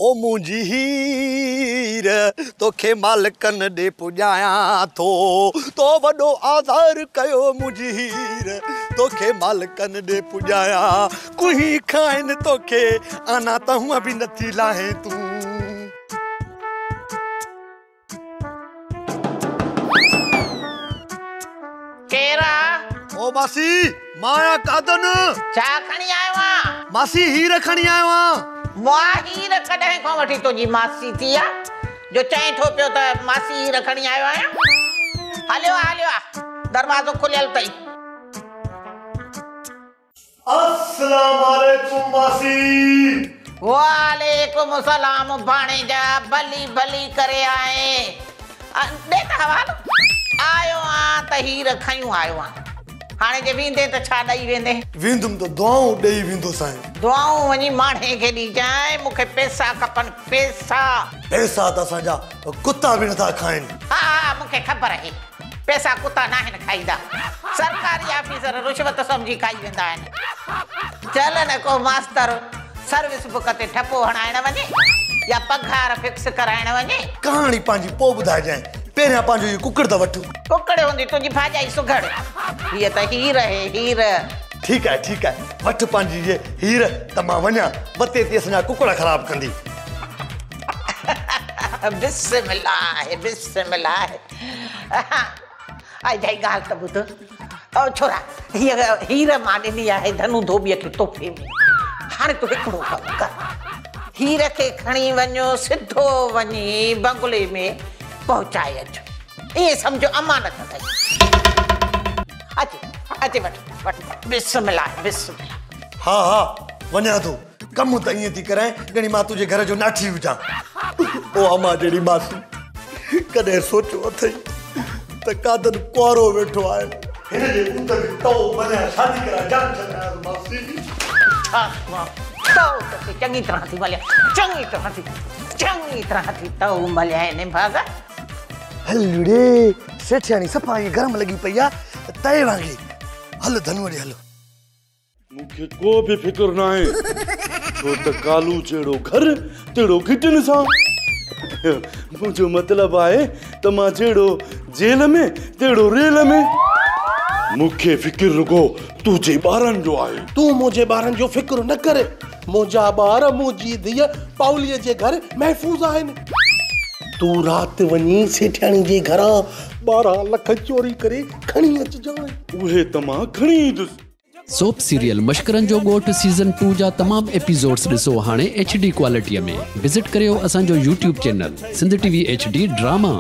او منهنجي هير، توکي مالڪن ڏي پڄايان ٿو. تو وڏو آزار ڪيو منهنجي هير، توکي مالڪن ڏي پڄايان. ڪوهي کائن توکي، آنا ته هونء به نٿي لاهين تون. ڪير آ؟ او ماسي، مان آهيان قادن. ڇا کڻي آيو آن؟ ماسي هير کڻي آيو آن. مئا هير ڪڏهن کان وٺي تنهنجي ماسي ٿي آ جو چئين ٿو پيو ته ماسي هير کڻي آيو آهيان. هليو آ هليو آ دروازو کليل اٿئي. السلام عليڪم ماسي. وعليڪم السلام ڀاڻيجا ڀلي ڀلي ڪري آئين. ڏي ته حوالو. آيو آن ته هير کنيون آيو آن. هاڻي جي ويندين ته ڇا ڏئي ويندين؟ ويندم ته دعائون ڏئي ويندوسانء. دعائون وڃي ماڻهي کي ڏجانء، مون کي پئسا کپن، پئسا. پئسا ته اسان جا ڪتا به نٿا کائن. ها ها مون کي خبر آهي، پئسا ڪتا ناهن کائيندا. سرڪاري آفيسر رشوت سمجهي کائي ويندا آهن. چل نه ڪو ماستر سروس بڪ تي ٺپو هڻائڻ وڃي يا پگهار فڪس ڪرائڻ وڃي. ڪهاڻي پنهنجي پوء ٻڌائجانء، پهريان پنهنجو هي ڪڪڙ ته وٺ. ڪڪڙ هوندي تنهنجي ڀاڄائي سگهڙ. هيء ته هير آهي، هير. ٺيڪ آهي، ٺيڪ آهي، وٺ پنهنجي هيء هير ته مان وڃان، وتي تي اسان جا ڪڪڙ خراب ڪندي. بسم الله، بسم الله. اجائي ڳالهه ته ٻڌ. او ڇورا، هيء هير مان ڏني آهي ڌنو ڌوٻيء کي تحفي ۾. هاڻي تون هڪڙو ڪم ڪر. هير کي کڻي وڃ، سڌو وڃي بنگلي ۾ پهچائي اچ. ائين سمجهه امانت اٿئي. اچ، اچ وٺ، وٺ. بسم الله، بسم الله. ها، ها، وڃان ٿو. ڪم ته ائين ٿي ڪرائين ڄڻي مان تنهنجي گهر جو ناٺي هجان. او امان جهڙي ماسي، ڪڏهن سوچيو اٿئي ته قادن ڪنوارو ويٺو آهي. هن جي بوت کي تئو مليان شادي ڪرائي جان ڇڏايانس ماسي. ڇا مان تئو توکي چڱي طرح ٿي مليان، چڱي طرح ٿي، چڱي طرح ٿي تئو مليانء نڀاڳا. هل ڙي سيٺياڻي صفا ائين گرم لڳي پئي آ تئي وانگي. هل ڌنوء ڏي هل. مون کي ڪو به فڪر ناهي، ڇو ته ڪالو جهڙو گهر تهڙو گهٽين سان. منهنجو مطلب آهي ته مان جهڙو جيل ۾ تهڙو ريل ۾. مون کي فڪر رڳو تنهنجي ٻارن جو آهي. تون منهنجي ٻارن جو فڪر نه ڪر. منهنجا ٻار منهنجي ڌيء پائوليء جي گهر محفوظ آهن. تون رات وڃي سيٺياڻي جي گهران 12 لک چوري ڪري کڻي اچجانء. اهي ته مان کڻي ايندس. سوپ سيريل مشڪرن جو ڳوٺ سيزن ٽو جا تمام ايپيسوڊس ڏسو هاڻي ايڇ ڊي ڪوالٽي ۾ وزٽ ڪريو اسان جو YouTube channel Sindh T V H D drama.